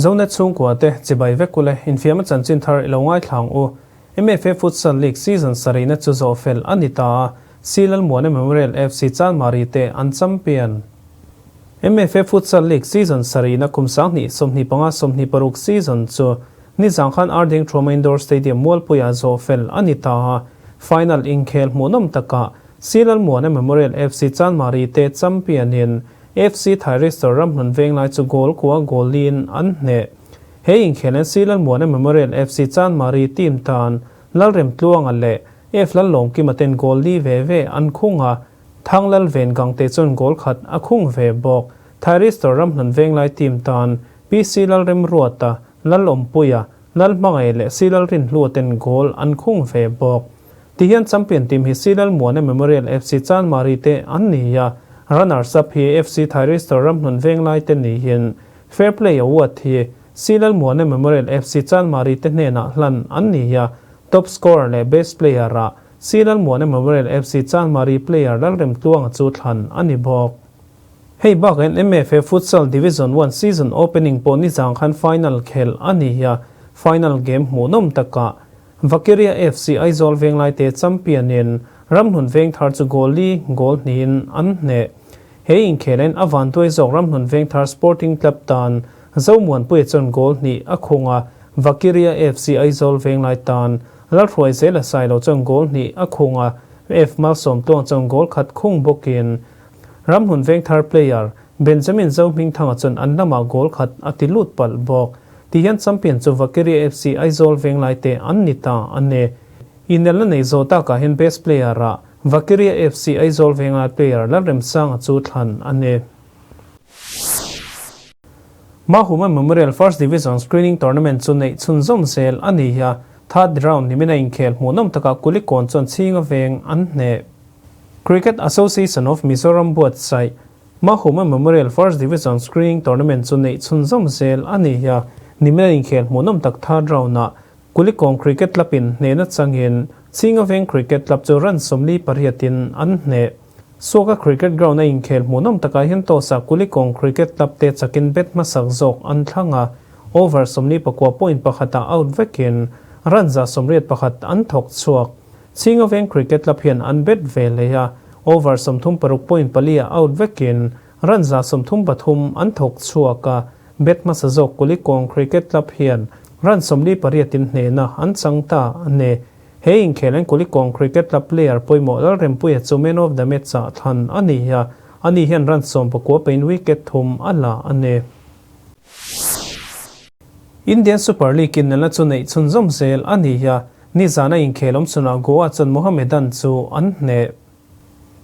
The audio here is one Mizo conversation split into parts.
Zonet chhungkua te chibai vek ule infiamna chanchin thar i lo ngaithla ang u. MFA Futsal League season sarihna chu zawh fel a ni ta a, C Lalmuana Memorial FC Chanmari te an champion. MFA Futsal League season sarihna kum 20 25 26 season chu nizang khan Ardeng Thuama Indoor Stadium Mualpuiah zawh fel a ni ta a, final inkhel hmuhnawm takah C Lalmuana Memorial FC Chanmari te champion in FC Thyristor ramhlun venglai chu goal kua goal liin an hneh. He inkhel C Lalmuana Memorial FC Chanmari team tan Lalremtluanga leh F Lallawmkima ten goal li ve ve an khung a, Thang Lalven Gangte chuan goal khat a khung ve bawk. Thyristor ramhlun venglai team tan PC Lalremruata, Lalawmpuia, Lalhmangaih leh C Lalrinhlua ten goal an khung ve bawk. Tihian champion team hi C Lalmuana Memorial FC Chanmari te an ni a, runners up hi FC Thyristor ramhlun venglai te niin Fair Play Award hi C Lalmuana Memorial FC Chanmari te hnenah hlan an ni a, top scorer leh best player ah C Lalmuana Memorial FC Chanmari player Lalremtluanga chu thlan a ni bawk. Hei bak in MFA Futsal Division One season opening pawh nizang khan final khel a ni a, final game hmuhnawm takah Vakiria FC Aizawl Venglai te champion in Ramhlun Vengthar chu goal li goal hnihin an hneh. He inkhel in a vantuai zawk Ramhlun Vengthar Sporting Club tan Zomuanpuia chuan goal hnih a khung a, Vakiria FC Aizawl Venglai tan Lalhruai Zela Sailo chuan goal hnih a khung a, F Malsawmtluang chuan goal khat khung bawkin Ramhlun Vengthar player Benjamin Zohmingthanga chuan an lamah goal khat a ti lut palh bawk. Tihian champion chu Vakiria FC Aizawl Venglai te an ni ta a ni. Inelna nei zawh takah hian best player ah Vakiria FC Aizawl Venglai player Lalremsanga chu thlan a ni. Mahuma Memorial First Division Screening Tournament chu neih chhunzawm zel a ni a, third round nimina inkhel hmuhnawm takah Kulikawn chuan chhinga veng an hneh. Cricket Association of Mizoram buatsaih Mahuma Memorial First Division Screening Tournament chu neih chhunzawm zel a ni a, nimina inkhel hmuhnawm tak third round-ah Kulikawn Cricket Club-in hnehna changin Chhinga Veng Cricket Club chu run 48-in an hneh. Suaka Cricket Ground-a inkhel hmuhnawm takah hian toss-ah Kulikawn Cricket Club te chakin bat hmasak zawk an thlang a, over 49 point pakhatah out vekin run 181 an thawk chhuak. Chhinga Veng Cricket Club hian an bat ve leh a, over 36 point pali-ah out vekin run 133 an thawk chhuak a, bat hmasa zawk Kulikawn Cricket Club hian run 48-in hnehna an chang ta a ni. He inkhel an Kulikawn Cricket Club player pawimawh Lalrempuia chu man of the match ah thlan a ni a, ani hian run 19 pein wicket thum a la a ni. Indian Super League inelna chu neih chhunzawm zel a ni a, nizana inkhel awm chhunah Goa chuan Mohammedan chu an hneh.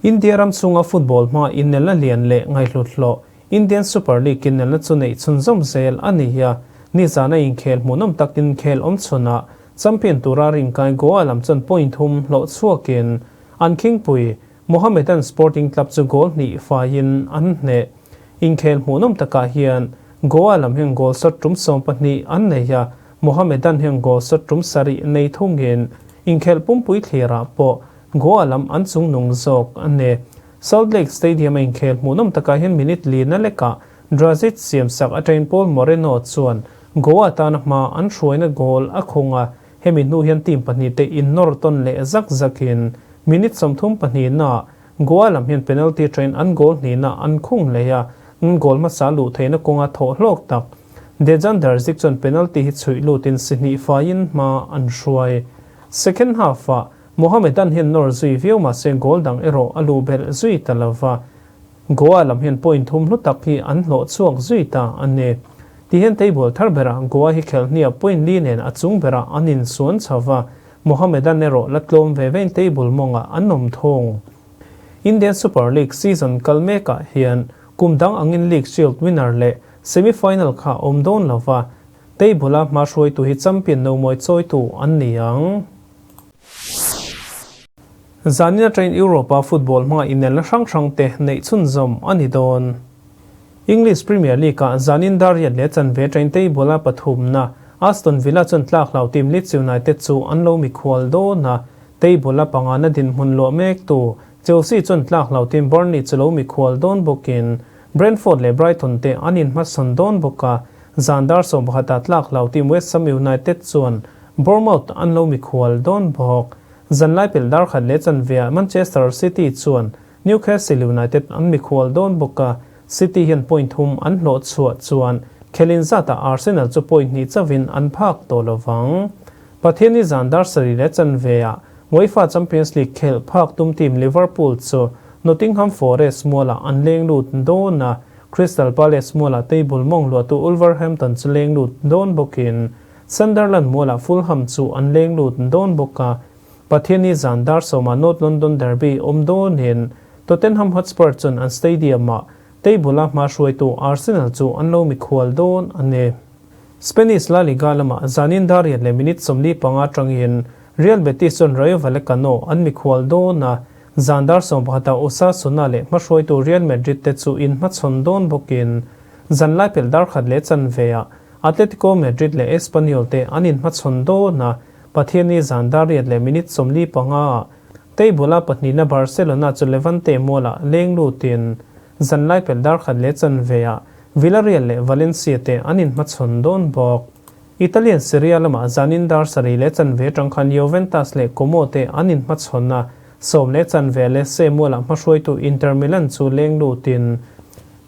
India ram chhunga football hma inelna lian leh ngaihhlut hlawh Indian Super League inelna chu neih chhunzawm zel a ni a, nizana inkhel hmuhnawm tak inkhel awm chhunah champion tura rinkai Goa lam chuan point thum hlawh chhuakin an khingpui Mohammedan Sporting Club chu goal hnih faiin an hneh. Inkhel hmuhnawm takah hian Goa lam hian goal shot tum 12 an nei a, Mohammedan hian goal shot tum 7 nei thungin inkhel pumpui thlirah pawh Goa lam an chungnung zawk a ni. Salt Lake Stadium a inkhel hmuhnawm takah hian minute lina lekah Drazic siamsak atangin Paul Moreno chuan Goa tana hma an hruaina goal a khung a, hemi hnu hian team pahnih te innawr tawn leh zak zakin minute 32 naah Goa lam hian penalty atangin an goal hnihna an khung leh a, an goal hmasa luh theihna kawnga thawh hlawk tak Dejan Drazic chuan penalty hi chhuih lutin si hnih faiin hma an hruai. Second half-ah Mohammedan hian nawr zui viau mahse goal dang erawh a luh belh zui ta lova, Goa lam hian point thum hlu tak hi an hlawh chhuak zui ta a ni. Tihian table thar berah Goa hi khelhnia point li nen a chung berah an insuan chho va, Mohammedan erawh la tlawm ve vein table mawngah an awm thung. Indian Super League season kal mekah hian kum dang angin League Shield winner leh semi-final kha awm dawn lova, table-a hma hruaitu hi champion no mawi chawitu an ni ang. Zanin atangin Europe-a football hmanga inelna hrang hrang te neih chhunzawm a ni dawn. English Premier League-ah zanin dar riat leh chanve atangin table-a pathumna Aston Villa chuan tlak hlau team Leeds United chu an lo mikhual dawn a, table-a pangana dinhmun luah mektu Chelsea chuan tlak hlau team Burnley chu lo mikhual dawn bawkin Brentford leh Brighton te an inhmasawn dawn bawk a. Zan dar 11ah tlak lo team West Ham United chuan Bournemouth an lo mikhual dawn bawk. Zanlai pelh dar khat leh chanveah Manchester City chuan Newcastle United an mikhual dawn bawk a, City hian point thum an hlawh chhuah chuan khelin zatah Arsenal chu point hnih chauhin an phak tawh lo vang. Pathianni zan dar sarih leh chanveah UEFA Champions League khelh phak tum team Liverpool chu Nottingham Forest mualah an leng lut dawn a, Crystal Palace mualah table mawng luahtu Wolverhampton chu leng lut dawn bawkin Sunderland mualah Fulham chu an leng lut dawn bawk a. Pathianni zan dar sawmah North London derby awm dawnin Tottenham Hotspur chuan an stadium-ah table-a hma hruaitu Arsenal chu an lo mikhual dawn a ni. Spanish La Liga lamah zanin dar riat leh minute 45 atangin Real Betis chuan Rayo Vallecano an mikhual dawn a, zan dar 11ah Osasuna leh hmahruaitu Real Madrid te chu inhmachhawn dawn bawkin zanlai pelh dar khat leh chanveah Atletico Madrid leh Espanyol te an inhmachhawn dawn a, Pathianni zan dar riat leh minute 45ah table-a pahnihna Barcelona chu Levante mualah leng lutin zanlai pelh dar khat leh chanveah Villarreal leh Valencia te an inhmachhawn dawn bawk. Italian Serie A lamah zanin dar sarih leh chanve atang khan Juventus leh Como te an inhmachhawn a, sawm leh chanve Lecce mualah hmahruaitu Inter Milan chu leng lutin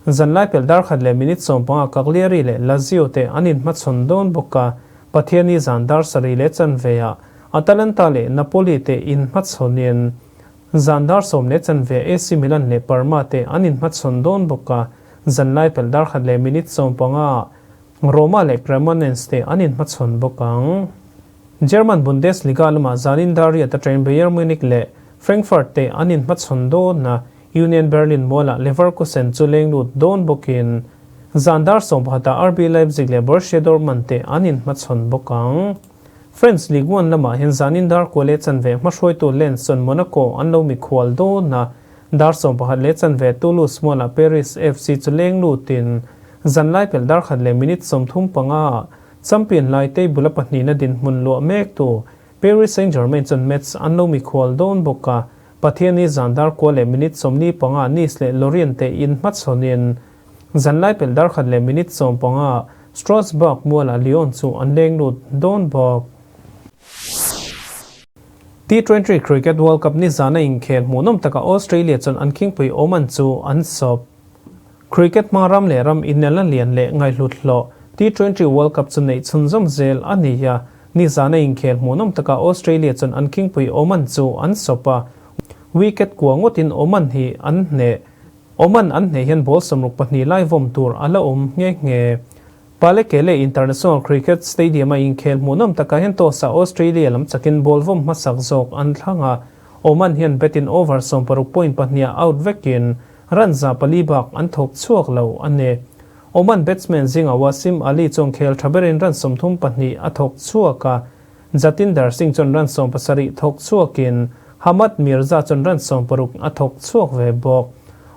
zanlai pelh dar khat leh minute 15 Cagliari leh Lazio te an inhmachhawn dawn bawk a, Pathianni zan dar sarih leh chanveah Atalanta leh Napoli te inhmachhawnin zan dar sawm leh chanve AC Milan leh Parma te an inhmachhawn dawn bawk a, zanlai pelh dar khat leh minute 15ah Roma leh Cremonense te an inhmachhawn bawk ang. German Bundesliga lamah zanin dar riat atangin Bayern Munich leh Frankfurt te an inhmachhawn dawn a, Union Berlin mualah Leverkusen chu leng lut dawn bawkin zan dar 11ah RB Leipzig leh Borussia Dortmund te an inhmachhawn bawk ang. French Ligue 1 lamah hian zanin dar kua leh chanve hmahruaitu Lens chuan Monaco an lo mikhual dawn a, dar 11 leh chanve Toulouse mualah Paris FC chu leng lutin zanlai pelh dar khat leh minute 35ah champion lai table a pahnihna dinhmun luah mek tu Paris Saint-Germain chuan Metz an lo mikhual dawn bawk a, Pathianni zan dar kua leh minute 45 Nice leh Lorient te inhmachhawnin zanlai pelh dar khat leh minute 15 Strasbourg mualah Lyon chu an leng lut dawn bawk. T20 Cricket World Cup ni zana inkhel hmuhnawm takah Australia chuan an khingpui Oman chu an sawp. Cricket hma ram leh ram inelna lian leh ngaihhlut hlawh T20 World Cup chu neih chhunzawm zel a ni a, ni zana inkhel hmuhnawm takah Australia chuan an khingpui Oman chu an sawp a, wicket kua ngawtin Oman hi an hneh. Oman an hneh hian ball 62 lai vawm tur a la awm nghe nghe. Pallekele International Cricket Stadium-a inkhel hmuhnawm takah hian toss-ah Australia lam chakin ball vawm hmasak zawk an thlang a, Oman hian bat-in over 60.2ah out vekin run 400 bak an thawk chhuak lo a ni. Oman batsman zingah Wasim Ali chuan khel tha berin run 32 a thawk chhuak a, Jatinder Singh chuan run 70 thawk chhuakin Hamad Mirza chuan run 60 a thawk chhuak ve bawk.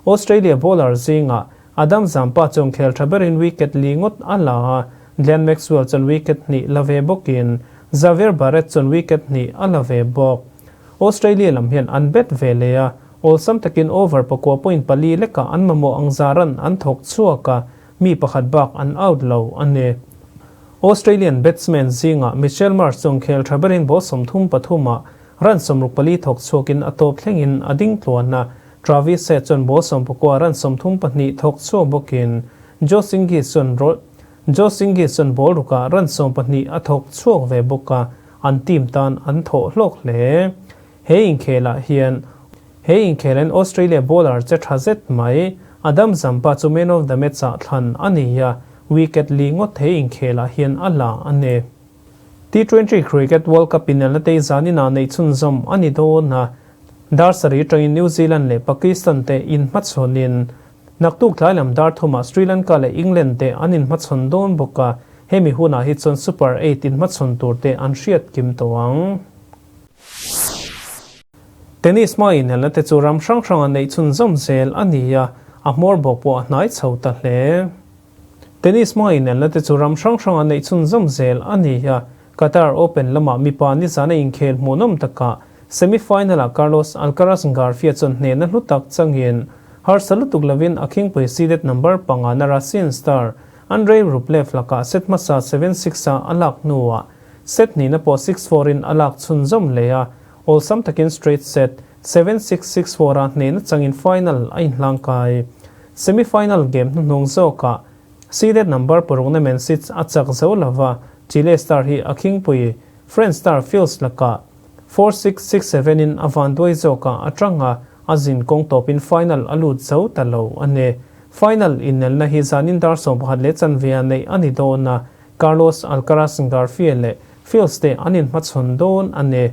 Australia bowler zingah Adam Zampa chuan khel tha berin wicket li ngawt a la a, Glenn Maxwell chuan wicket hnih la ve bawkin Xavier Barrett chuan wicket hnih a la ve bawk. Australia lam hian an bat ve leh a, awlsam takin over 4.4 lekah an mamawh ang za run an thawk chhuak a, mi pakhat bak an out lo a ni. Australian batsman zingah Mitchell Marsh chuan khel tha berin ball 33ah run 64 thawk chhuakin a tawp thlengin a ding tluan a, Travis Head chuan ball 19 run 32 thawk chhuak bawkin Josh Inglis chuan Josh Inglis chuan ball rukah run 12 a thawk chhuak ve bawk a, an team tan an thawh hlawk hle. He inkhelah hian he inkhelan Australia bowler che tha zet mai Adam Zampa chu man of the match ah thlan a ni a, wicket li ngawt he inkhelah hian a la a ni. T20 Cricket World Cup inelna te zaninah neih chhunzawm a ni dawn a, dar sarih atangin New Zealand leh Pakistan te inhmachhawnin naktuk tlai lam dar thumah Sri Lanka leh England te an inhmachhawn dawn bawk a, hemi hunah hi chuan Super 8 inhmachhawn tur te an hriat kim tawh ang. Tennis hma inelna te chu ram hrang hranga neih chhunzawm zel a ni a, a hmawr bawk pawh a hnai chho ta hle. Tennis hma inelna te chu ram hrang hranga neih chhunzawm zel a ni a, Qatar Open lamah mipa nizana inkhel hmuhnawm takah semi-final-ah Carlos Alcaraz Garfia chuan hnehna hlu tak changin harsa lutuk lovin a khingpui seeded number pangana Russian star Andrei Rublev lakah set hmasa 7-6 a a lak hnuah set hnihna pawh 6-4 in a lak chhunzawm leh a, awlsam takin straight set 7-6, 6-4 a hnehna changin final a inhlangkai. Semi-final game hnuhnung zawkah seeded number parukna Mensits a chak zo lova, Chile star hi a khingpui French star Fils lakah 4-6, 6-7 in a vanduai zawkah a tang a, a zin kawng tawpin final a lut zo ta lo a ni. Final inelna hi zanin dar 11 leh chanve-ah neih a ni dawn a, Carlos Alcaraz Garfia leh Fils te an inhmachhawn dawn a ni.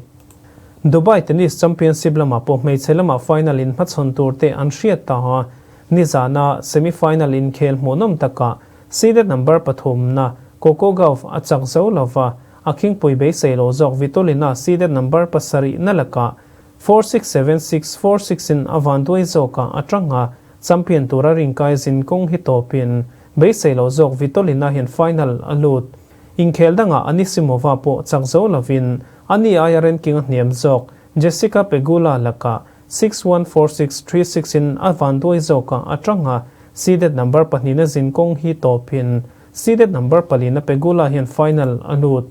Dubai Tennis Championship lamah pawh hmeichhe lamah final inhmachhawn tur te an hriat ta a, nizana semi-final inkhel hmuhnawm takah seeded number pathumna Coco Gauff a chak zo lova, a khingpui beisei lo zawk Vitolina seeded number pasarihna lakah 4676 46 in a vanduai zawkah a tang a, champion tura rinkai zin kawng hi tawpin beisei lo zawk Vitolina hian final a lut. Inkhel dangah Anisimova pawh chak zo lovin ani aia ranking a hniam zawk Jessica Pegula lakah 6146 36 in a vanduai zawkah a tang a, seeded number pahnihna zin kawng hi tawpin seeded number palina Pegula hian final a lut.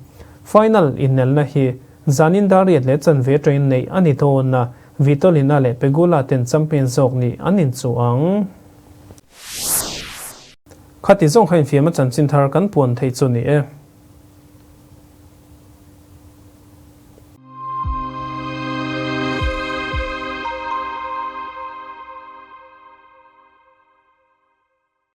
Final inelna hi zanin dar riat leh chanve train neih a ni dawn a, Vitolina leh Pegula ten champion zawk nih an inchuh ang. Khati zawng kha infiam a chanchin thar kan puan theih chu ni e.